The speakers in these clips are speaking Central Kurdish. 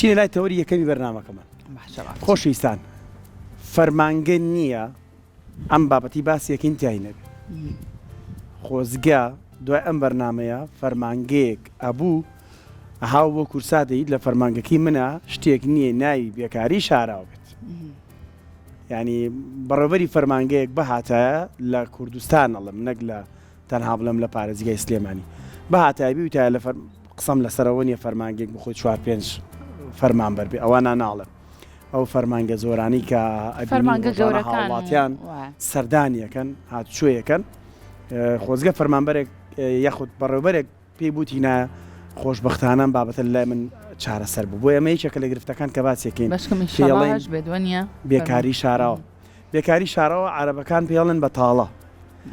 ئەچینە لای تەوەری یەکەمی بەرنامەکەمان. خۆشەویستان فەرمانگە نییە ئەم بابەتی باسیەکەین تیای نەبێ. خۆزگە دوای ئەم بەرنامەیە فەرمانگەیەک ئەبوو ئەها بۆ کورسا دەیت لە فەرمانگەکەی منە شتێک نییە ناوی بێکاری شاراوە بێت. ینی بەڕێوبەری فەرمانگەیەک بهاتایە لە کوردستان ئەڵم نەک لە تەنها بڵێم لە پارێزگای سلێمانی بهاتایە بیوتایە لە قسەم لەسەرەوە نیە فەرمانگێک بخۆی چوار پێنج فەرمانبەر بێ ئەوانە ناڵێم ئەو فەرمانگە زۆرانی کە فەرمانگە گەورەکان هاوڵاتیان سەردانیەکەن هاتوچۆیەکەن خۆزگە فەرمانبەرێک یاخود بەڕێوبەرێک پێی بوتی نا خۆشبەختانە ئەم بابەتە لەلای من چارەسەر بوو بۆیە ئەمە یەکێکە لە گرفتەکان کە باسیەکەین بەشکم پێی ئینشەڵا ئەڵێن هەش بێت وەنیە فەرموو. بێکاری شاراوە بێکاری شاراوە عەرەبەکان پێی ئەڵێن بەتاڵە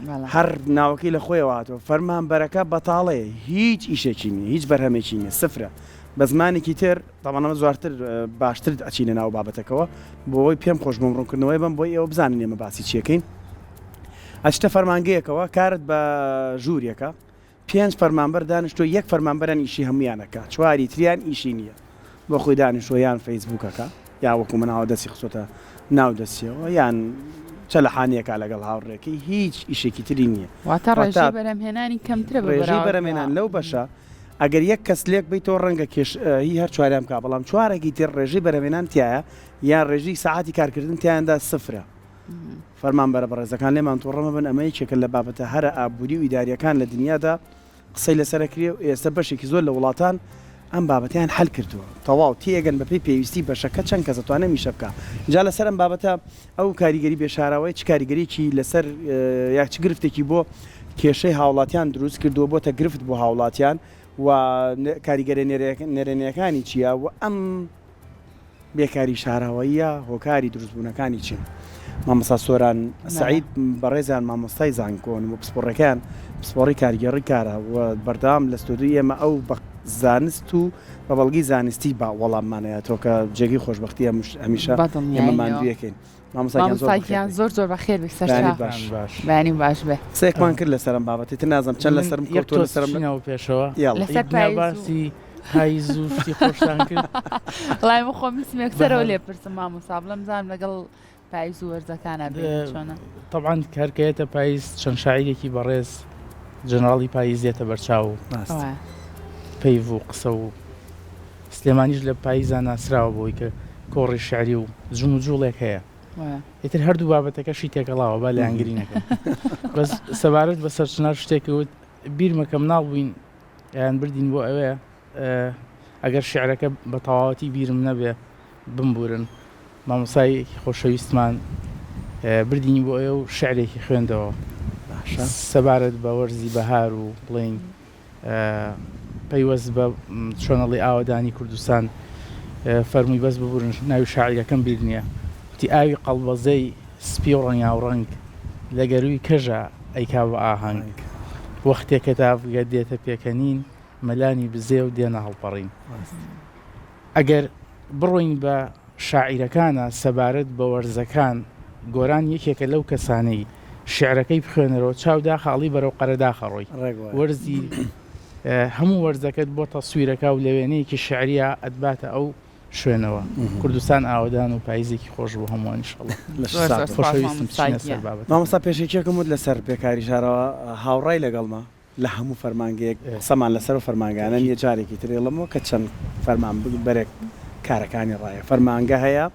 بەڵێ. هەر ناوەکەی لە خۆیەوە هاتووە فەرمانبەرەکە بەتاڵەیە هیچ ئیشێکی نییە هیچ بەرهەمێکی نییە سفرە بە زمانێکی تر تەبعەن ئەمە زۆرتر باشتر ئەچینە ناو بابەتەکەوە بۆ ئەوەی پێم خۆش بووم ڕوونکردنەوەی بەم بۆی ئێوە بزانن ئێمە باسی چیەکەین ئەچتە فەرمانگەیەکەوە کارت بە ژوورێکە پێنج فەرمانبەر دانیشتووە یەک فەرمانبەران ئیشی هەموویان ئەکا چواری تریان ئیشی نییە بۆ خۆی دانیشتووە یان فەیسبووک ئەکا یا وەکو من ئاوا دەستی خستۆتە ناو دەستیەوە یان چەلەحانیەکا لەگەڵ هاوڕێکەی هیچ ئیشێکی تری نییە واتە واتە ڕێژەی بەرهەمهێنانی کەمترە بە ڕێژەی بەراورد بە بەرهەمهێنان لەو بەشە ئەگەر یەک کەس لێک بیتەوە ڕەنگە کێش هی هەر چواریان بکا بەڵام چوارێکی تر ڕێژەی بەرهەمهێنان تیایە یان ڕێژەی سەعاتی کارکردن تیایاندا سفرە فەرمانبەرە بەڕێزەکان لێمان توڕە مەبن ئەمە یەکێکە لە بابەتە هەرە ئابووری و ئیدارییەکان لە دنیادا قسەی لەسەر ئەکرێ و ئێستە بەشێکی زۆر لە وڵاتان ئەم بابەتەیان حەل کردووە تەواو تێئەگەن بەپێی پێویستی بەشەکە چەند کەس ئەتوانێ ئەم ئیشە بکا جا لەسەر ئەم بابەتە ئەو کاریگەری بێ شاراوەیە چ کاریگەریی لەسەر یا چ گرفتێکی بۆ کێشەی هاوڵاتیان دروست کردووە بۆتە گرفت بۆ هاوڵاتیان و کاریگەرە نەرێنیەکانی چییە و ئەم بێکاری شاراوەییە هۆکاری دروستبوونەکانی چین؟ مامۆستا سۆران سەعید بەڕێزیان مامۆستای زانکۆن و پسپۆڕەکەیان پسپۆڕی کارگێڕی کارە و بەردەوام لە ستۆدیۆی ئێمە ئەو بە زانست و بە بەڵگەی زانستی با وەڵاممانەیەتەوە کە جێگەی خۆشبەختیە هەمیشە ئێمە ماندوویەکەین. مامۆستا گیان زۆر مامۆستا بەخێر گیان بێی. زۆر زۆر بەخێر بێی بەیانیت سەرچاو باش. باش. بەیانی باش بێ. قسەیەکمان کرد لەسەر ئەم بابەتەی تر نازانم چەند من لەسەرم یەک کەوتووە تۆز لەسەرم چینەوە پێشەوە یاڵا. لەسەر یەک دنیا پایز و باسی پایز و شتی خۆشتان کرد. وەڵای من خۆم ویستم یەکسەرەوە بەهار. لێ پرسم مامۆستا بڵێم بزانم لەگەڵ پایز و وەرزەکانا بینت چۆنە؟ تەبعەن هەر کە یەتە پایز چەند شاعیرێکی بەڕێز جەنەڕاڵی پایز دێتە بەرچاو و ڕاست. وایە. پەیڤ و قسە و سلێمانیش لە پایزا ناسراوە بەوەی کە کۆڕی شیعری و جموجوڵێک هەیە. ئیتر هەردوو بابەتەکەشی تێکەڵاوە با لایەنگری نەکەم. بەس سەبارەت بە سەرچنار شتێک وت بیرمە کە مناڵ بووین ئەیان بردین بۆ ئەوێ ئەگەر شیعرەکە بە تەواوەتی بیرم نەبێ بمبورن مامۆستایەکی خۆشەویستمان بردینی بۆ ئەوێ و شیعرێکی خوێندەوە باشە. سەبارەت بە وەرزی بەهار و بڵێین پەیوەست بە چۆنەڵی ئاوەدانی کوردستان فەرمووی بەس ببورن ناوی شاعیرەکەم بیر نییە وتی ئاوی قەڵبەزەی سپی و ڕەنگاوڕەنگ لە گەرووی کەژا ئەیکا بە ئاهەنگ وەختێ کە تاڤگە دێتە پێکەنین مەلانی بزێو دێنە هەڵپەڕین ئەگەر بڕۆین بە شاعیرەکانا سەبارەت بە وەرزەکان، گۆران یەکێکە لەو کەسانەی شیعرەکەی بخوێنەرەوە چاو داخە ئەڵی بەرەو قەرەداخە ڕۆی. وەرزی هەموو وەرزەکەت بۆ تەسویرەکا و لە وێنەیەکی شیعرییا ئەتباتە ئەو شوێنەوە. کوردستان ئاوەدان و پایزێکی خۆش بۆ هەمووان ئیشەڵا. زۆر زۆر سوپاس خۆشەویستم مامۆستا بچینە سەر گیان. بابەتەکە. مامۆستا پێشەکیەکم وت لەسەر بێکاری شارەوە هاوڕای لەگەڵمە؟ لە هەموو فەرمانگەیەک قسەمان لەسەر ئەو فەرمانگانە نییە جارێکی تر ئێڵمەوە کە چەند فەرمانبەرێک کارەکانی ڕایە فەرمانگە هەیە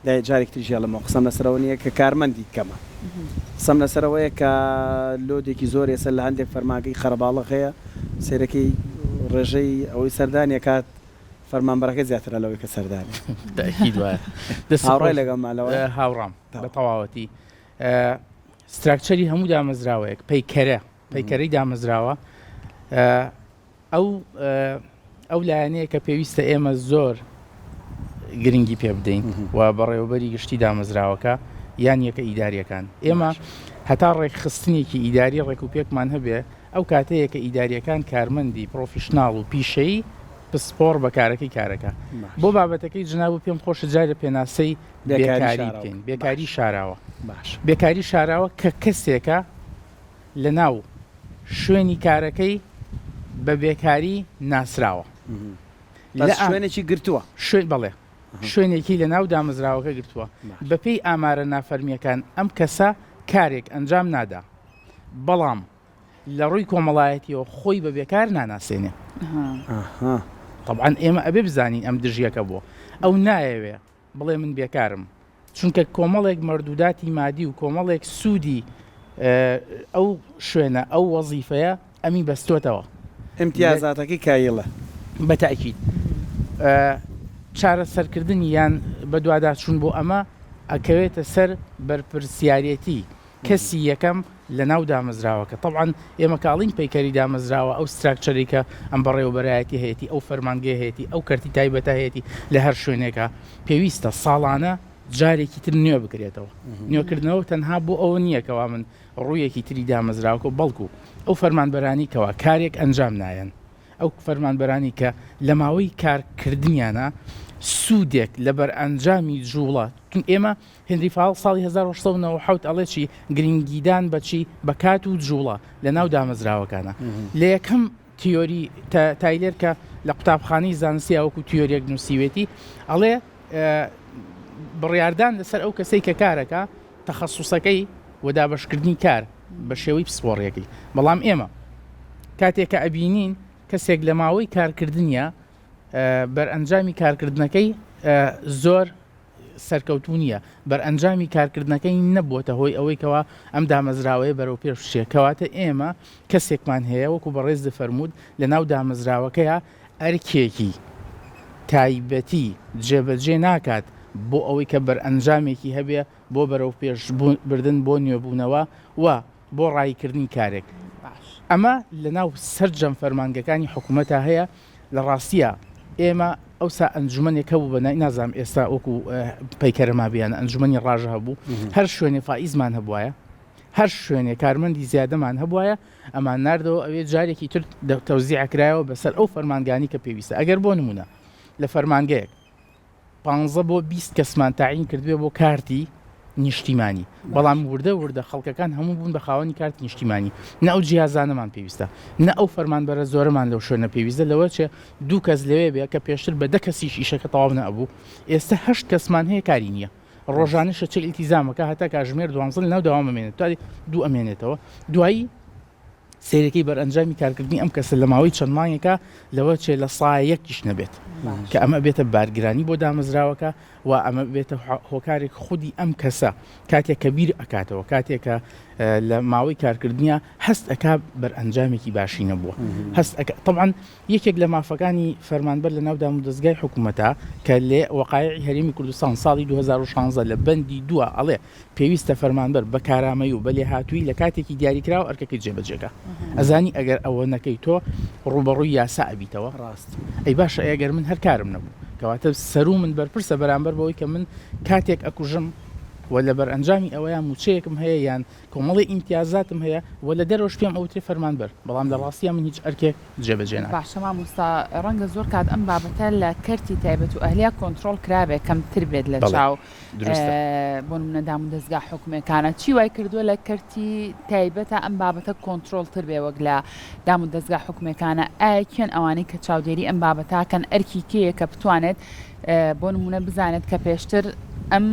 دای جارێکی تریش ئێڵمەوە قسەم لەسەرەوە نییە کە کارمەندی کەمە قسەم لەسەرەوەیە کە لۆدێکی زۆر ئێستا لە هەندێک فەرمانگەی قەرەباڵغ هەیە سەیرەکەی ڕێژەی ئەوەی سەردانی ئەکات فەرمانبەرەکە زیاترە لەوەی کە سەردانی تەئکید وایە دەست هاوڕای خۆش لەگەڵما لەوە هاوڕام بە تەواوەتی structure ی هەموو دامەزراوەیەک پەیکەرە پەیکەرەی دامەزراوە ئەو ئەو لایەنەیە کە پێویستە ئێمە زۆر گرنگی پێ بدەین و بەڕێوەبەری گشتی دامەزراوەکە یان یەکە ئیداریەکان ئێمە هەتا ڕێکخستنێکی ئیداری ڕێک و پێکمان هەبێ ئەو کاتەیە کە ئیداریەکان کارمەندی professional و پیشەیی پسپۆڕ بە کارەکەی کارەکە بۆ بابەتەکەی جناب و پێم خۆشە جارێ پێناسەی بێکاری بکەین بێکاری شاراوە بێکاری شاراوە کە کەسێکە لەناو شوێنی کارەکەی بە بێکاری ناسراوە. بەس شوێنێکی گرتووە. شوێن بەڵێ شوێنێکی لە ناو دامەزراوەکە گرتووە. بەپێی ئامارە نافەرمییەکان ئەم کەسە کارێک ئەنجام نادا، بەڵام لە ڕووی کۆمەڵایەتیەوە خۆی بە بێکار ناناسێنێ. تەبعەن ئێمە ئەبێ بزانین ئەم دژیەکە بۆ ئەو نایەوێ بڵێ من بێکارم چونکە کۆمەڵێک مەردوداتی مادی و کۆمەڵێک سوودی ئەو شوێنە ئەو وەزیفەیە ئەمی بەستۆتەوە. ئیمتیازاتەکەی کایڵە. بە تەئکید چارەسەرکردنی یان بەدواداچوون بۆ ئەمە ئەکەوێتە سەر بەرپرسیارێتی کەسی یەکەم لە ناو دامەزراوەکە. تەبعەن ئێمە کە ئەڵێین پەیکەری دامەزراوە، ئەو structure ەی کە ئەم بەڕێوەبەرایەتی هەیەتی، ئەو فەرمانگەیە هەیەتی، ئەو کەرتی تایبەتە هەیەتی لە هەر شوێنێکا، پێویستە ساڵانە جارێکی تر نوێ بکرێتەوە. نوێکردنەوە تەنها بۆ ئەوە نییە کەوا من ڕوویەکی تری دامەزراوەکە، بەڵکو ئەو فەرمانبەرانەی کەوا کارێک ئەنجام نایەن، ئەو فەرمانبەرانەی کە لە ماوەی کارکردنیانا سوودێک لە بەرئەنجامی جووڵە، ئێمە هنری فایۆڵ ساڵی 1897 ئەڵێ چی؟ گرنگیدان بە چی؟ بە کات و جووڵە لە ناو دامەزراوەکانا. لە یەکەم تیۆری تایلێر کە لە قوتابخانەی زانستیا وەکو تیۆریەک نووسیوێتی ئەڵێ بڕیاردان لەسەر ئەو کەسەی کە کارەکە تەخەسوسەکەی و دابەشکردنی کار بە شێوەی پسپۆڕیەکەی. بەڵام ئێمە کاتێک کە ئەبینین کەسێک لە ماوەی کارکردنیا بەرئەنجامی کارکردنەکەی زۆر سەرکەوتوو نییە، بەرئەنجامی کارکردنەکەی نەبووەتە هۆی ئەوەی کەوا ئەم دامەزراوەیە بەرەو پێش بچێت، کەواتە ئێمە کەسێکمان هەیە وەکو بەڕێزت فەرمووت لەناو دامەزراوەکەیا ئەرکێکی تایبەتی جێبەجێ ناکات بۆ ئەوەی کە بەرئەنجامێکی هەبێ بۆ بەرەو پێش بردن بۆ نوێبوونەوە و بۆ ڕاییکردنی کارێک. ئەمە لەناو سەرجەم فەرمانگەکانی حکومەتا هەیە، لە ڕاستیا ئێمە ئەوسا ئەنجومەنێک هەبوو بە ناوی نازانم ئێستا وەکو پەیکەرە مابێ یان ئەنجومەنی ڕاژە هەبوو هەر شوێنێ فائیزمان هەبوایە هەر شوێنێ کارمەندی زیادەمان هەبوایە ئەمان ناردەوە ئەوێ جارێکی تر تەوزیع کرایەوە بەسەر ئەو فەرمانگانی کە پێویستە ئەگەر بۆ نمونە لە فەرمانگەیەک پانزە بۆ 20 کەسمان تاعین کردبێ بۆ کارتی نیشتیمانی بەڵام وردە وردە خەڵکەکان هەموو بوون بە خاوەنی کارتی نیشتیمانی نە ئەو جیهازانەمان پێویستە نە ئەو فەرمانبەرە زۆرەمان لەو شوێنە پێویستە لەوە چێ دوو کەس لەوێ بێ کە پێشتر بە دە کەسیش ئیشەکە تەواو نەئەبوو ئێستا هەشت کەسمان هەیە کاری نییە ڕۆژانەشە چ ئیلتیزامەکە هەتا کاژمێر دوانزە لەناو دەوام ئەمێنێت تا دوو ئەمێنێتەوە دوایی سەیرەکەی بەرئەنجامی کارکردنی ئەم کەسە لە ماوەی چەند مانگێکا لەوە چێ لە سا یەکیش نەبێت کە ئەمە بێتە بارگرانی بۆ دامەزراوەکە و ئەمە بێتە هۆکارێک خودی ئەم کەسە کاتێک کە بیر ئەکاتەوە کاتێک کە لە ماوەی کارکردنیا هەست ئەکا بەرئەنجامێکی باشی نەبووە هەست ئەکا طبعا یەکێک لە مافەکانی فەرمانبەر لە ناو دامودەزگای حکوومەتە کە لێ وەقایعی هەرێمی کوردستان ساڵی 2016 لە بەندی دووە ئەڵێ پێویستە فەرمانبەر بە کارامەیی و بە لێهاتوویی لە کاتێکی دیاریکراو ئەرکەکەی جێبەجێ کا. ئەزانی ئەگەر ئەوە نەکەی تۆ ڕووبەڕووی یاسا ئەبیتەوە؟ ڕاست. ئەی باشە ئەی ئەگەر من هەر کارم نەبوو؟ کەواتە سەروو من بەرپرسە بەرامبەر بەوەی کە من کاتێک ئەکوژم و لە بەرئەنجامی ئەوەیا مووچەیەکم هەیە یان کۆمەڵێ ئیمتیازاتم هەیە و لە دەرەوەش پێم ئەوترێ فەرمانبەر بەڵام لە ڕاستیا من هیچ ئەرکێک جێبەجێ ناکەم. باشە مامۆستا ڕەنگە زۆر کات ئەم بابەتە لە کەرتی تایبەت و ئەهلیا کۆنترۆڵ کرابێ کەمتر بێت لە بەڵێ چاو دروستە. بۆ نمونە دامودەزگا حکومیەکانە چی وای کردووە لە کەرتی تایبەتە ئەم بابەتە کۆنترۆڵ تر بێ وەک لە دامودەزگا حکومیەکانە ئایا کێن ئەوانەی کە چاودێری ئەم بابەتاکەن ئەرکی کێیە کە بتوانێت بۆ نمونە بزانێت کە پێشتر ئەم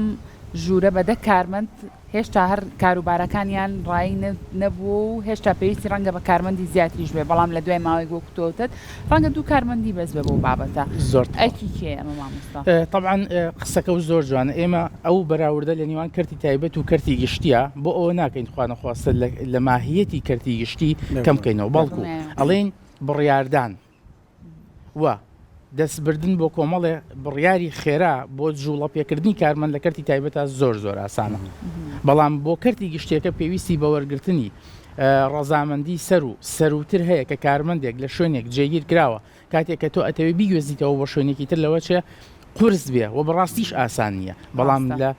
ژوورە بە دە کارمەند هێشتا هەر کاروبارەکانیان ڕایی نەبووە و هێشتا پێویستی ڕەنگە بە کارمەندی زیاتریش بێ، بەڵام لە دوای ماوەیەک وەکو تۆ وتت ڕەنگە دوو کارمەندی بەس بێ بەو بابەتە. زۆر تەواو. ئەرکی کێیە ئەمە مامۆستا؟ تەبعەن قسەکەو زۆر جوانە، ئێمە ئەو بەراوردە لە نێوان کەرتی تایبەت و کەرتی گشتیە بۆ ئەوە ناکەین خوانەخواستە لە ماهیەتی کەرتی گشتی کەم بکەینەوە، بەڵکو ئەڵێین بڕیاردان و دەستبردن بۆ کۆمەڵێ بڕیاری خێرا بۆ جوڵە پێکردنی کارمەند لە کەرتی تایبەتا زۆر زۆر ئاسانە بەڵام بۆ کەرتی گشتیەکە پێویستی بە وەرگرتنی ڕەزامەندی سەر و سەروتر هەیە کە کارمەندێک لە شوێنێک جێگیر کراوە کاتێک کە تۆ ئەتەوێ بیگوێزیتەوە بۆ شوێنێکی تر لەوە چێ قورس بێ و بەڕاستیش ئاسان نییە بەڵام لە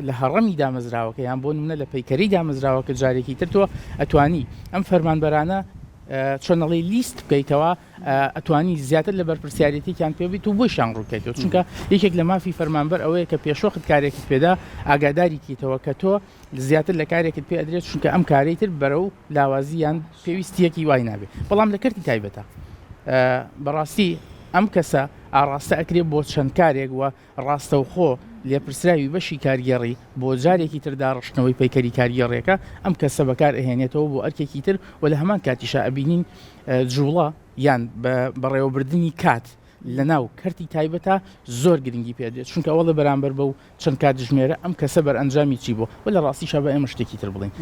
لە هەڕەمی دامەزراوەکە یان بۆ نمونە لە پەیکەرەی دامەزراوەکە جارێکی تر تۆ ئەتوانی ئەم فەرمانبەرانە چۆن ئەڵێی لیست بکەیتەوە ئەتوانی زیاتر لە بەرپرسیارێتێکیان پێ بیت و بۆیشیان ڕووکەیتەوە چونکە یەکێک لە مافی فەرمانبەر ئەوەیە کە پێشوەخت کارێکت پێدا ئاگاداری کیتەوە کە تۆ زیاتر لە کارێکت پێ ئەدرێت چونکە ئەم کارەی تر بەرەو لاوازی یان پێویستیەکی وای نابێ بەڵام لە کەرتی تایبەتە بەڕاستی ئەم کەسە. ئاڕاستە ئەکرێ بۆ چەند کارێک و ڕاستەوخۆ لێپرسراوی بەشی کارگێڕی بۆ جارێکی تر داڕشتنەوەی پەیکەری کارگێڕیەکە ئەم کەسە بەکار ئەهێنێتەوە بۆ ئەرکێکی تر و لە هەمان کاتیشا ئەبینین جوڵە یان بە بەڕێوەبردنی کات لەناو کەرتی تایبەتا زۆر گرنگی پێدرێت چونکە ئەوەڵێ بەرامبەر بەو چەند کاتژمێرە ئەم کەسە بەرئەنجامی چی بوو و لە ڕاستیشا بە ئێمە شتێکی تر بڵێین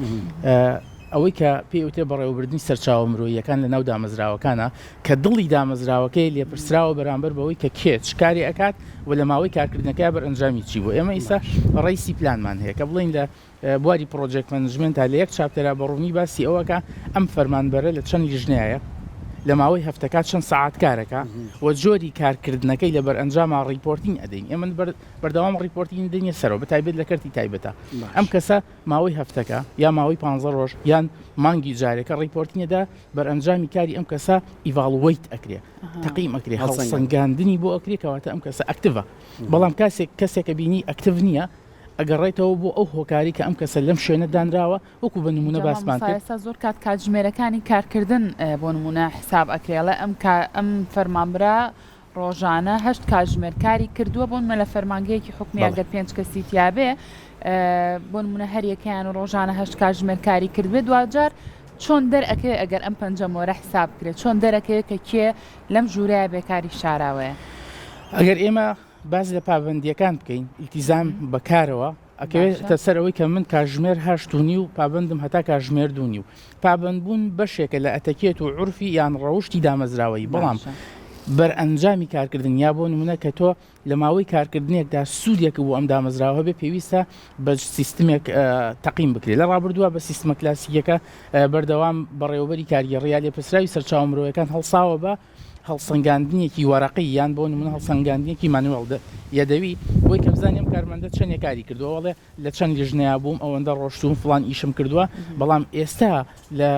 ئەوەی کە پێی وترێ بەڕێوەبردنی سەرچاوە مرۆییەکان لە ناو دامەزراوەکانە کە دڵی دامەزراوەکەی لێپرسراوە بەرامبەر بەوەی کە کێ چ کارێ ئەکات و لە ماوەی کارکردنەکەی بەرئەنجامی چی بوو ئێمە ئیستا ڕیسی پلانمان هەیە کە بڵێین لە بواری project management ا لە یەک chapter ا بە ڕوونی باسی ئەوەکا ئەم فەرمانبەرە لە چەند لیژنەیە لە ماوەی هەفتەکە چەند سەعات کارەکا و جۆری کارکردنەکەی لە بەرئەنجاما reporting ئەدەین ئێمە بەردەوام reporting دەینە سەرەوە بە تایبەت لە کەرتی تایبەتە ئەم کەسە ماوەی هەفتەکە یا ماوەی پ ڕۆژ یان مانگی جارێکە reporting ەدا بەرئەنجامی کاری ئەم کەسە evaluate ئەکرێ تەقیم ئەکرێ هەڵسەنگاندنی بۆ ئەکرێ کەواتە ئەم کەسە active ە بەڵام کاسێک کەسێکە بینی active نییە ئەگەڕێتەوە بۆ ئەو هۆکاری کە ئەم کەسە لەم شوێنە دانراوە وەکو بە نمونە باسمان کرد. ئێستا زۆر کات کاتژمێرەکانی کارکردن بۆ نمونە حساب ئەکرێ ئەڵێ ئەم ئەم فەرمانبرا ڕۆژانە هەشت کاتژمێر کاری کردووە بۆ نمونە لە فەرمانگەیەکی حکومی ئەگەر پێنج کەسی تیابێ بۆ نمونە هەریەکەیان و ڕۆژانە هەشت کاتژمێر کاری کردبێ دواجار چۆن دەرئەکەوێ ئەگەر ئەم پەنجە مۆرە حساب بکرێت چۆن دەرەکەوێت کە کێ لەم ژوورەیە بێکاری شاراوەیە؟ ئەگەر ئێمە باس لە پابەندییەکان بکەین، ئیلتیزام بە کارەوە ئەکەوێتە سەر ئەوەی کە من کاژمێر هەشت و نیو پابەندم هەتا کاژمێر دوو نیو. پابەندبوون بەشێکە لە ئەتەکێت و عورفی یان ڕەوشتی دامەزراوەیی، بەڵام بەرئەنجامی کارکردن یا بۆ نموونە کە تۆ لە ماوەی کارکردنێکدا سوودێک بۆ ئەم دامەزراوە هەبێ پێویستە بە سیستمێک تەقیم بکرێت. لە ڕابردووە بە سیستمە کلاسیکیەکە بەردەوام بەڕێوەبەری کارگێڕی یا لێپرسراوی سەرچاوە مرۆیەکان هەڵساوە بە هەڵسەنگاندنێکی وەرەقی یان بۆ نمونە هەڵسەنگاندنێکی manual یەدەوی بۆی کە بزانانی ئەم کارمەندە چەندێ کاری کردووە وەڵێ لە چەند لیژنەیە بووم ئەوەندە ڕۆشتوم فلان ئیشم کردووە بەڵام ئێستا لە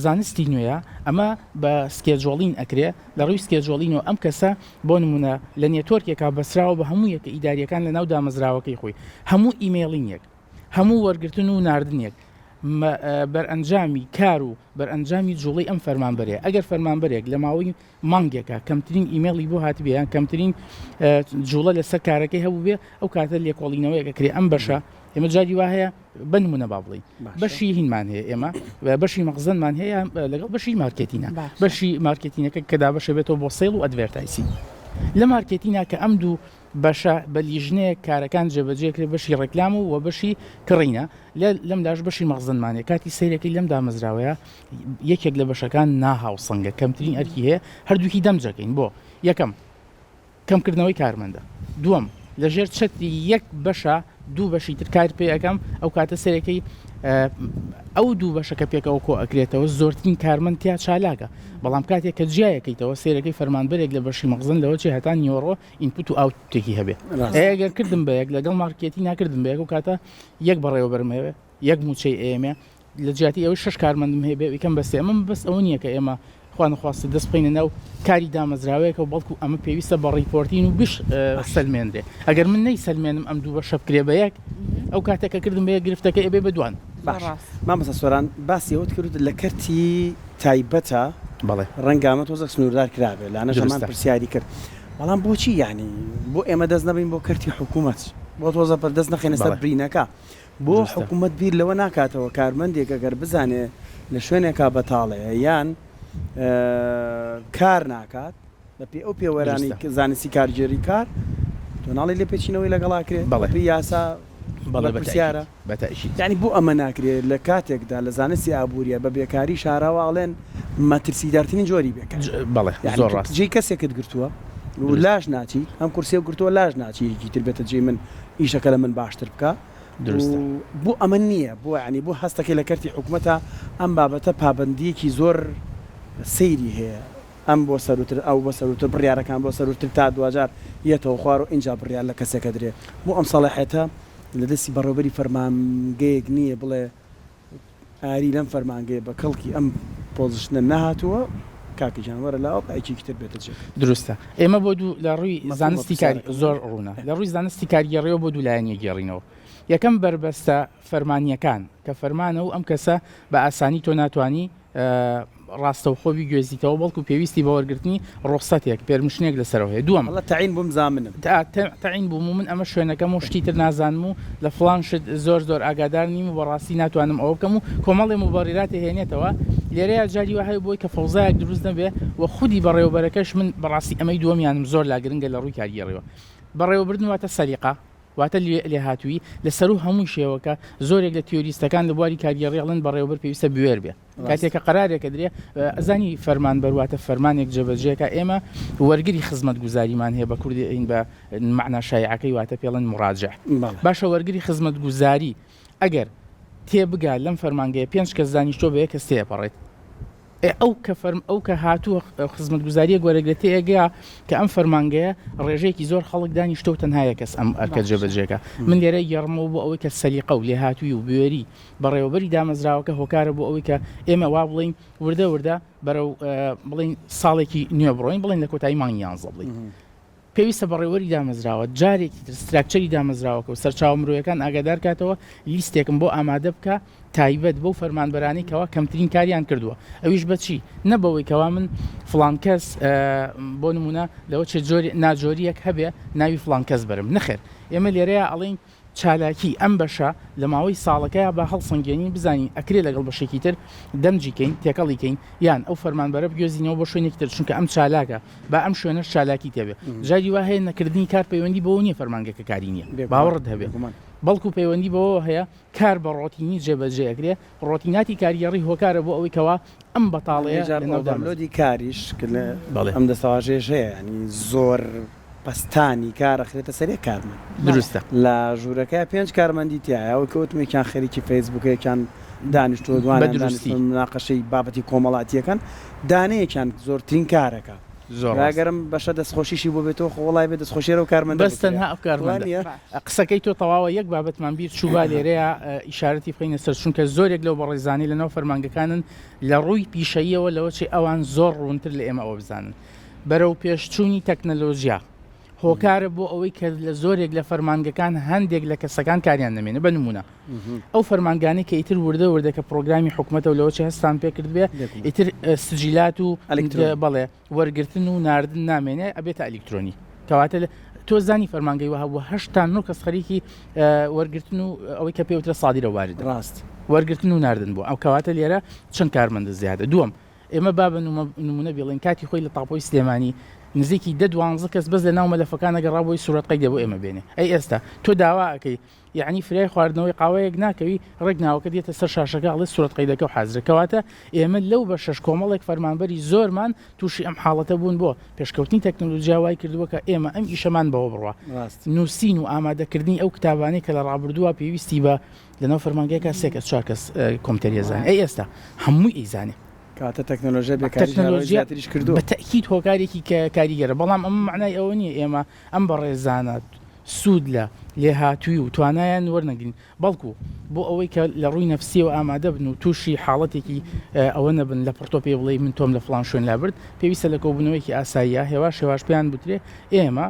زانستی نوێیە ئەمە بە scheduling ئەکرێ لە ڕووی scheduling و ئەم کەسە بۆ نمونە لە network ێکا بەسراوە بە هەموو یەکە ئیداریەکان لە ناو دامەزراوەکەی خۆی هەموو emailing ێک هەموو وەرگرتن و ناردنێک بەرئەنجامی کار و بەرئەنجامی جوڵەی ئەم فەرمانبەرەیە، ئەگەر فەرمانبەرێک لە ماوەی مانگێکا کەمترین ئیمێڵی بۆ هاتبێ یان کەمترین جوڵە لەسەر کارەکەی هەبووبێ ئەو کاتە لێکۆڵینەوەیەک ئەکرێ ئەم بەشە ئێمە جاری وا هەیە بە نمونە با بڵێین بەشی هینمان هەیە ئێمە بەشی مەخزەنمان هەیە لەگەڵ بەشی marketing ە بەشی marketing ەکە کە دابەشە بێتەوە بۆ sale و advertising لە marketing ا کە ئەم دوو بەشە بە لیژنەیەک کارەکان جێبەجێکرێت بەشی ڕێکلام و وە بەشی کڕینە لە لەم لاش بەشی مەخزنمانە کاتی سەیرەکەی لەم دامەزراوەیە یەکێک لە بەشەکان ناهاوسەنگە کەمترین ئەرکی هەیە هەردووکی دەمجەکەین بۆ یەکەم کەمکردنەوەی کارمەندە دووەم لەژێر چەتری یەک بەشە دوو بەشی تر کار پێ ئەکەم ئەو کاتە سەرەکەی ئەو دوو بەشەکە پێکەوە کۆ ئەکرێتەوە زۆرترین کارمەند تیا چالاکە بەڵام کاتێک کە جیایەکەیتەوە سێرەکەی فەرمانبەرێک لە بەشی مەخزن لەوە چێ هەتا نیوەڕۆ input و output ێکی هەبێ ئەگەر کردم بە یەک لەگەڵ مارکێتی ناکردم بە یەک و کاتە یەک بەڕێوەبەرم هەیە یەک مووچەی ئێمە لە جیاتی ئەوەی شەش کارمەندم هەیە بێ یکەم بەسێ ئەمە بەس ئەوە نییە کە ئێمە خوا نەخواستە دەست بخەینە ناو کاری دامەزراوەیەکە و بەڵکو ئەمە پێویستە بە reporting و بش سەلمێنرێ ئەگەر من نەیسەلمێنم ئەم دوو بەشە بکرێ بە یەک ئەو کاتێک کە کردم بە یەک گرفتەکە ئەبێ بە دوان. باش مامۆستا سۆران باسی ئەوەت کرد لە کەرتی تایبەتە بەڵێ ڕەنگە ئەمە تۆزێک سنووردار کرابێ لانەش هەمان پرسیاری کرد بەڵام بۆچی یانی بۆ ئێمە دەست نەبین بۆ کەرتی حکوومەت بۆ تۆزە بەر دەست نەخەینە سەر برینەکە بۆ حکوومەت بیر لەوە ناکاتەوە کارمەندێک ئەگەر بزانێ لە شوێنێکا بەتاڵەیە یان کار ناکات بە پێی ئەو پێوەرانەی زانستی کارگێری کار تۆ ناڵێی لێپێچینەوەی لەگەڵا کرێ بە پێی یاسا بەرپرسیارە یانی بۆ ئەمە ناکرێ لە کاتێکدا لە زانستی ئابووریە بە بێکاری شاراوە ئەڵێن مەترسیدارترین جۆری بێکاری جێی کەسێکت گرتووە و لاش ناچی ئەم کورسیە گرتووە لاش ناچی یەکی تر بێتە جێی من ئیشەکە لە من باشتر بکا دروستە. بۆ ئەمە نییە بۆ یانی بۆ هەستەکەی لە کەرتی حکومەتە ئەم بابەتە پابەندییەکی زۆر سەیری هەیە ئەم بۆ سەروتر ئەو بۆ سەروتر بڕیارەکان بۆ سەروتر تا دواجار یەتەوە خوار و ئینجا بڕیار لە کەسێکە درێ بۆ ئەم سەڵاحیەتە لە دەستی بەڕێوبەری فەرمانگەیەک نییە بڵێ ئاری لەم فەرمانگەیە بە کەڵکی ئەم position ە نەهاتووە کاکە گیان وەرە لاوە با یەکێکی تر بێتە جێگەت. دروستە ئێمە بۆ دوو لە ڕووی زانستی کاری زۆر ڕوونە لە ڕووی زانستی کارگێڕیەوە بۆ دوو لایەن یەگێڕینەوە یەکەم بەربەستە فەرمانیەکان کە فەرمانە و ئەم کەسە بە ئاسانی تۆ ناتوانی. ڕاستەوخۆ بیگوێزیتەوە بەڵکو پێویستی بە وەرگرتنی ڕوخسەتێک، permission ێک، لەسەرەوە هەیە. دووەم. ئەڵێ تەعین بووم زامنم. تەعین بووم و من ئەمە شوێنەکەم و شتی تر نازانم و لە فڵان شت زۆر زۆر ئاگادار نیم و بەڕاستی ناتوانم ئەوە بکەم و کۆمەڵێ موبەڕیرات ئەهێنێتەوە. لێرەیا جاری وا هەیە بۆی کە فەوزایەک دروست نەبێ و خودی بەڕێوەبەرەکەش من بەڕاستی ئەمەی دووەمیانم زۆر لا گرنگە لە ڕووی کارگێڕیوە. بەڕێوەبردن واتە سەلیقە. واتە لێهاتوویی لە سەروو هەموو شێوەکە، زۆرێک لە تیۆریستەکان لە بواری کارگێڕی ئەڵێن بەڕێوەبەر پێویستە بوێر بێ. کاتێک کە قەرارێک ئەدرێ ئەزانی فەرمانبەر واتە فەرمانێک جێبەجێکا ئێمە وەرگری خزمەتگوزاریمان هەیە بە کوردی ئەین بە مەعنا شایعەکەی واتە پێڵێن مراجع. باشە وەرگری خزمەتگوزاری ئەگەر تێبگا لەم فەرمانگەیە پێنج کەس دانیشتووە بە یەک کەس تێپەڕێت ئێ ئەو کە فەرم ئەو کە هاتووە خزمەتگوزارییەک وەرەگرێت تێئەگا کە ئەم فەرمانگەیە ڕێژەیەکی زۆر خەڵک دانیشتووە و تەنها یەک کەس ئەم ئەرکە جێبەجێکا. من لێرە ئەگێڕمەوە بۆ ئەوەی کە سەلیقە و لێهاتوویی و بوێری بەڕێوەبەری دامەزراوەکە هۆکارە بۆ ئەوەی کە ئێمە وا بڵێین وردە وردە بەرەو بڵێین ساڵێکی نوێ بڕۆین بڵێین لە کۆتایی مانگی یانزە بڵێین پێویستە بەڕێوەری دامەزراوە جارێکی تر structure ی دامەزراوەکە و سەرچاوە مرۆیەکان ئاگادار کاتەوە، لیستێکم بۆ ئامادە بکە تایبەت بەو فەرمانبەرانەی کەوا کەمترین کاریان کردووە، ئەویش بە چی؟ نە بەوەی کەوا من فڵان کەس بۆ نموونە لەوە چێ جۆری ناجۆرییەک هەبێ ناوی فڵان کەس بەرم، نەخێر ئێمە لێرەیا ئەڵێین چالاکی ئەم بەشە لە ماوەی ساڵەکەیا با هەڵسەنگێنین بزانین ئەکرێ لەگەڵ بەشێکی تر دەمجی کەین تێکەڵی کەین یان ئەو فەرمانبەرە بگوێزینەوە بۆ شوێنێکی تر چونکە ئەم چالاکە با ئەم شوێنەش چالاکی تێبێ جاری وا هەیە نەکردنی کار پەیوەندی بەوە نییە فەرمانگەکە کاری نییە باوەڕت هەبێ بەڵکو پەیوەندی بەوەوە هەیە کار بە ڕۆتینی جێبەجێ ئەکرێ، ڕۆتیناتی کارگێڕی هۆکارە بۆ ئەوەی کەوا ئەم بەتاڵەیە هەندێک جار لەناو دامەزرێ. overload ی کاریش کە لە بەڵێ. ئەم دەستەواژەیەش هەیە یانی زۆر پەستانی کار ئەخرێتە سەر یەک کارمەند. دروستە. لە ژوورەکەیا پێنج کارمەندی تیایە ئەوەی کە وتم یەکیان خەریکی فەیسبووکە یەکیان دانیشتووە بە دوانیان دروستی. دانیشتوون موناقەشەی بابەتی کۆمەڵاتییەکەن دانەیەکیان زۆرترین کارەکا. زۆر ڕاستە. گەر ئەم بەشە دەستخۆشیشی بۆ بێتەوە خۆ وەڵای بێ دەستخۆشی هەر ئەو کارمەندە بەس بکرێ. تەنها ئەو وا کارمەندە. نییە؟ قسەکەی تۆ تەواوە یەک بابەتمان بیر چوو با لێرەیا ئیشارەتی بخەینە سەر چونکە زۆرێک لەو بەڕێزانەی لەناو فەرمانگەکانن لە ڕووی پیشەییەوە لەوە چێ ئەوان زۆر ڕوونتر لە ئێمە ئەوە بزانن بەرەو پێشچوونی تەکنەلۆژیا هۆکارە بۆ ئەوەی کە لە زۆرێک لە فەرمانگەکان هەندێک لە کەسەکان کاریان نەمێنێ بە نمونە ئەو فەرمانگانەی کە ئیتر وردە وردە کە پرۆگرامی حکومەتە و لەوە چێ هەستان پێ کردبێ ئیتر سجیلات و بەڵێ وەرگرتن و ناردن نامێنێ ئەبێتە ئەلیکترۆنی کەواتە تۆ زانی فەرمانگەی وە هەبوو هەشتا نۆ کەس خەریکی وەرگرتن و ئەوەی کە پێوترە سادیرە واردە ڕاست وەرگرتن و ناردن بوو ئەو کەواتە لێرە چەند کارمەندە زیادە دووەم ئێمە با بە نمونە بڵێن کاتی خۆی لە تاپۆی سلێمانی نزیکی دە دوانزە کەس بەس لە ناو مەلەفەکانە گەڕا بۆی سوورەت قەیدە بۆ ئێمە بێنێ ئەی ئێستا تۆ داوا ئەەکەی یەعنی فریای خواردنەوەی قاوەیەک ناکەوی ڕێک ناوەکەت دێتە سەر شاشەکە ئەڵێ سورەت قەیدەکەو حازرە کەواتە ئێمە لەو بەشەش کۆمەڵێک فەرمانبەری زۆرمان توشی ئەم حاڵەتە بوون بۆ پێشکەوتنی تەکنەلۆجیا وای کردووە کە ئێمە ئەم ئیشەمان بەوە بڕوا نووسین و ئامادەکردنی ئەو کتابانەی کە لە ڕابردووە پێویستی بە لەناو فەرمانگەیەکە سێ کەس چوار کەس کۆمپیوتەری ئەزانێ ئەی ئێستا هەمووی ئەیزانێ. کەواتە تەکنەلۆژیا بێکاری تەکنەلۆژیا زیاتریش کردووە. بە تەئکید هۆکارێکی کاریگەرە بەڵام ئەمە مەعنای ئەوە نییە ئێمە ئەم بەڕێزانە سوود لە لێهاتووی و توانایان وەرنەگرین، بەڵکو بۆ ئەوەی کە لە ڕووی نەفسییەوە ئامادە بن و تووشی حاڵەتێکی ئەوە نەبن لە پڕ تۆ پێی بڵێی من تۆم لە فڵان شوێن لابرد، پێویستە لە کۆبوونەوەیەکی ئاساییە هێواش هێواش پێیان بوترێ ئێمە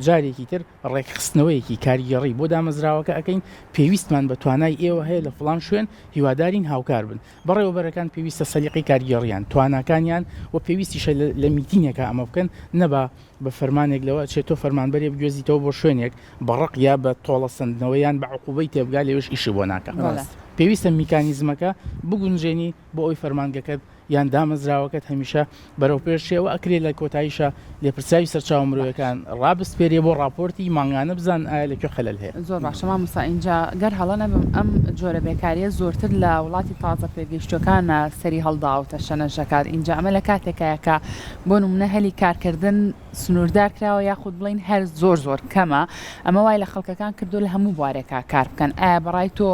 جارێکی تر ڕێکخستنەوەیەکی کارگێڕی بۆ دامەزراوەکە ئەکەین، پێویستمان بە توانای ئێوە هەیە لە فڵان شوێن، هیوادارین هاوکار بن. بەڕێوەبەرەکان پێویستە سەلیقەی کارگێڕییان، تواناکانیان و پێویستیشە لە میتینێکا ئەمە بکەن، نەبا بە فەرمانێک لەوە ئەچێت تۆ فەرمانبەرێ بگوێزیتەوە بۆ شوێنێک بە ڕق یا بە تۆڵە سەندنەوە یان بە عقوبەی تێبگا لەوێش ئیشی بۆ ناکا. پێویستە میکانیزمەکە بگونجێنی بۆ ئەوەی فەرمانگەکەت یان دامەزراوەکەت هەمیشە بەرەو پێش چێ و ئەکرێ لە کۆتاییشا لێپرسراوی سەرچاوە مرۆیەکان ڕابسپێرێ بۆ ڕاپۆرتی مانگانە بزانن ئایا لە کوێ خەلەل هەیە. زۆر باشە مامۆستا ئینجا گەر هەڵە نەبم ئەم جۆرە بێکاریە زۆرتر لە وڵاتی تازە پێگەیشتوەکانە سەری هەڵداوە و تەشەنەش دەکات ئینجا ئەمە لە کاتێکایە کە بۆ نمونە هەلی کارکردن سنووردار کراوە یاخود بڵێین هەر زۆر زۆر کەمە ئەمە وای لە خەڵکەکان کردو لە هەموو بوارێکا کار بکەن ئایا بەڕای تۆ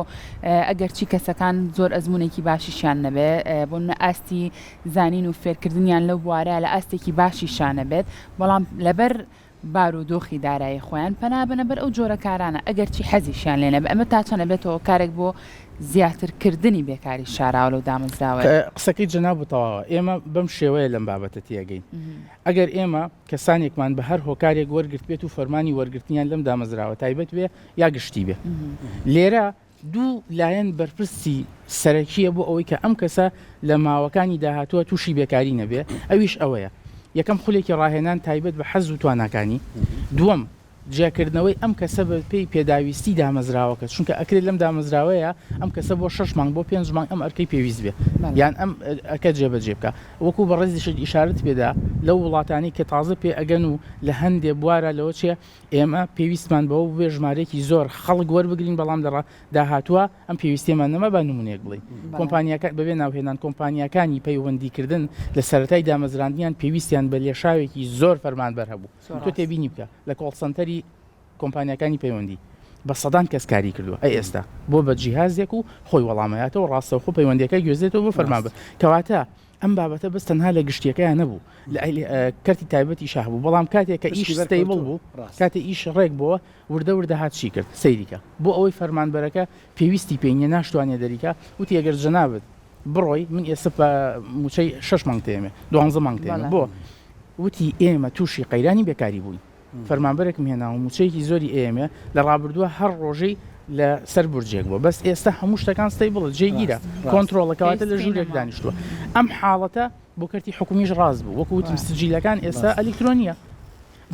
ئەگەرچی کەسەکان زۆر ئەزمونێکی باشیشیان نەبێ بۆ نمونە ئاستی زانین و فێرکردنیان لەو بوارە لە ئاستێکی باشیشا نەبێت بەڵام لەبەر بارودۆخی دارایی خۆیان پەنا بەنە بەر ئەو جۆرە کارانە ئەگەرچی حەزیشیان لێ نەبێ ئەمە تا چەند ئەبێتە هۆکارێک بۆ زیاتر کردنی بێکاری شاراوە لەو دامەزراوەیە؟ قسەکەی جەنابت تەواوە ئێمە بەم شێوەیە لەم بابەتە تێگەین ئەگەر ئێمە کەسانێکمان بە هەر هۆکارێک وەرگرتبێت و فەرمانی وەرگرتنیان لەم دامەزراوە تایبەت بێ یا گشتی بێ لێرە. دوو لایەن بەرپرسی سەرەکییە بۆ ئەوەی کە ئەم کەسە لە ماوەکانی داهاتووە تووشی بێکاری نەبێ، ئەویش ئەوەیە، یەکەم خولێکی ڕاهێنان تایبەت بە حەز و تواناکانی، دووەم جیاکردنەوەی ئەم کەسە بە پێی پێداویستی دامەزراوەکە، چونکە ئەکرێت لەم دامەزراوەیە ئەم کەسە بۆ شەش مانگ بۆ پێنج مانگ ئەم ئەرکەی پێویست بێ یان ئەم ئەرکە جێبەجێ بکا. وەکو بەڕێزیشت ئیشارەت پێدا لەو وڵاتانەی کە تازە پێ ئەگەن و لە هەندێ بوارا لەوە چێ ئێمە پێویستمان بەوە بووێ ژمارەیەکی زۆر خەڵک وەربگرین بەڵام لە داهاتووە ئەم پێویستیەمان نەما با نمونەیەک بڵێین کۆمپانیاکان بەبێ ناوهێنان کۆمپانیاکانی پەیوەندیکردن لە سەرەتای دامەزراندنیان پێویستیان بە لێشاوێکی زۆر فەرمانبەر هەبوو تۆ تێبینی بکە لە call center ی کۆمپانیاکانی پەیوەندی بە سەدان کەس کاری کردووە ئەی ئێستا بۆ بە جیهازێک و خۆی وەڵامەیاتەوە ڕاستەوخۆ پەیوەندیەکە گوێزێتەوە بۆ فەرمانبەر کەواتە ئەم بابەتە بەس تەنها لە گشتیەکەیان نەبوو لە کەرتی تایبەتیشا هەبوو بەڵام کاتێک کە ئیش stable بوو کاتێ ئیش ڕێک بووە وردە وردە هات چی کرد سەیریکە بۆ ئەوەی فەرمانبەرەکە پێویستی پێی نیە ناشتوانێ دەریکا وتی ئەگەر جەنابت بڕۆی من ئێستا بە موچەی شەش مانگ تێمێ دوانزە مانگ تێمێ بۆ وتی ئێمە تووشی قەیرانی بێکاری بووین فەرمانبەرێکم هێناوە موچەیەکی زۆری ئێمێ لە ڕابردووە هەر ڕۆژەی لە سەر بورجێک بووە بەس ئێستا هەموو شتەکان stable ە جێگیرە کۆنترۆڵەکەواتە لە ژوورێک دانیشتووە ئەم حاڵەتە بۆ کەرتی حکومیش ڕاست بوو وەکو وتم سجیلەکان ئێستا ئەلیکترۆنیە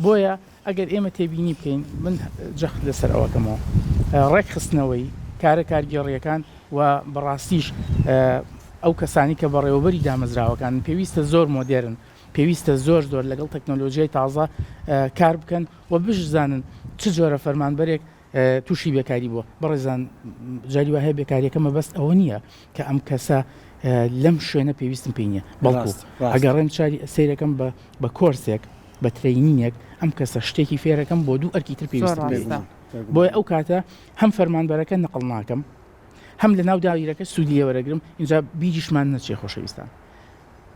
بۆیە ئەگەر ئێمە تێبینی بکەین، من جەخت لەسەر ئەوە کەمەوە، ڕێکخستنەوەی کارە کارگێڕییەکان و بەڕاستیش ئەو کەسانەی کە بەڕێوەبەری دامەزراوەکانن پێویستە زۆر مۆدێرن، پێویستە زۆر زۆر لەگەڵ تەکنۆلۆژیای تازە کار بکەن و بشزانن چ جۆرە فەرمانبەرێک تووشی بێکاری بووە. بەڕێزان جاری وا هەیە بێکاریەکە مەبەست ئەوە نییە کە ئەم کەسە لەم شوێنە پێویستم پێی نییە، بەڵکو ئەگەڕێم چاری سەیرەکەم بە کۆرسێک بە training ێک ئەم کەسە شتێکی فێرەکەم بۆ دوو ئەرکی تر پێویستم پێی بۆیە ئەو کاتە هەم فەرمانبەرەکە نەقڵ ناکەم هەم لە ناو داویرەکە سوودی لێوەرەگرم اینجا بیریشمان نەچێ خۆشەویستان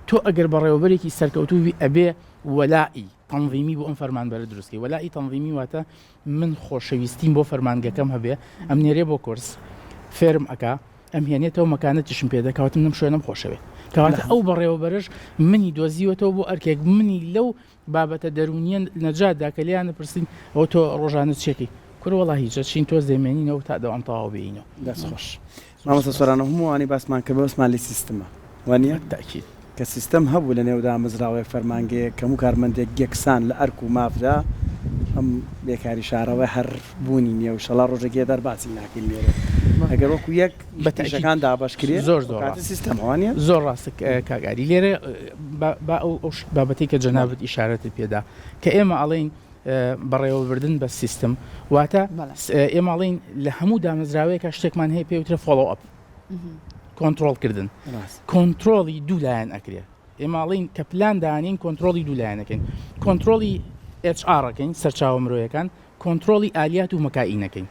تۆ ئەگەر بەڕێوەبەرێکی سەرکەوتووی ئەبێ وەلائی تەنظیمی بۆ ئەم فەرمانبەرە دروست کەی وەلائی تەنظیمی واتە من خۆشەویستیم بۆ فەرمانگەکەم هەبێ ئەم نێرێ بۆ کۆرس فێرم ئەکا ئەم هێنێتەوە مەکانەتیشم پێ دەکاتم لەم شوێنم خۆشەوێ کەواتە ئەو بەڕێوەبەرەش منی دۆزیوەتەوە بۆ ئەرکێک منی لەو بابەتە دەروونیە نەجاتدا کە لێیان پرسین ئەوە تۆ ڕۆژانە چێکی کورە وەڵا هیچە چین تۆ زێمێنینەوە تا دەوام تەواو بێینەوە. دەست خۆش مامۆستا سۆران هەموو ئەوانەی باسمان کرد مەبەستمان لێی سیستمە وانیە؟ تەئکید. کە سیستەم هەبوو لە نێو دامەزراوەیەک فەرمانگەیەک کە هەموو کارمەندێک یەکسان لە ئەرک و مافدا ئەم بێکاری شارەوە هەر بوونی نیە و شەڵا ڕۆژێک یە دەرباسی ناکەین لێرە ئەگەر وەکو یەک بە تەئکید ئیشەکان دابەش کرێ زۆر زۆر ئەو کاتە ڕاستە. سیستەمە وانیە؟ زۆر ڕاستە کاک ئاری لێرە با با ئەو ئەو بابەتەی کە جەنابت ئیشارەتت پێدا کە ئێمە ئەڵێین بەڕێوەبردن بە سیستم واتە ئێمە ئەڵێین لە هەموو دامەزراوەیەکە شتێکمان هەیە پێ وترێ follow up کۆنترۆڵکردن کۆنترۆڵی دوو لایەن ئەکرێ ئێمە ئەڵێین کە پلان دانین کۆنترۆڵی دوو لایەنەکەین کۆنترۆڵی HR ەکەین سەرچاوە مرۆیەکان کۆنترۆڵی ئالیات و مەکائینەکەین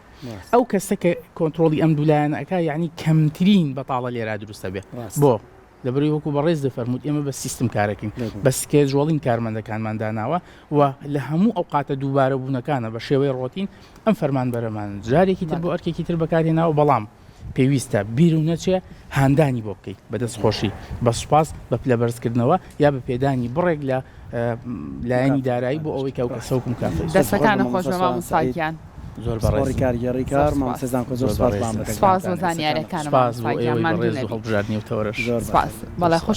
ئەو کەسە کە کۆنترۆڵی ئەم دوو لایەنە ئەکا یعنی کەمترین بەتاڵە لێرا دروستە بێ بۆ لەبەرئەوەی وەکو بەڕێز دەفەرمووت ئێمە بە سیستم کارەکەین، بە scheduling کارمەندەکانمان داناوە و لە هەموو ئەوقاتە دووبارەبوونەکانە بە شێوەی ڕۆتین ئەم فەرمانبەرەمان جارێکی تر بۆ ئەرکێکی تر بەکارهێناوە، بەڵام پێویستە بیرو نەچێ هاندانی بۆ بکەیت بە دەستخۆشی، بە سوپاس، بە پلەبەرزکردنەوە یا بە پێدانی بڕێک لە لایەنی دارایی بۆ ئەوەی کە ئەو کەسە وەکو مکافەی. دەستەکانت خۆش بێ مامۆستا گیان. زۆر بەڕێزن. پسپۆڕی کارگێڕی کار مامۆستای زانکۆ زۆر سوپاس بۆ ئامادەکردنتان. سوپاس بۆ زانیاریەکانت سوپاس مامۆستا بۆ گیان ئێوەی ماندوو بەڕێز و نەبی. هەڵبژاردنی ئەو تەوەرەش. زۆر سوپاس بەڕێزن. بەڵێ خۆش.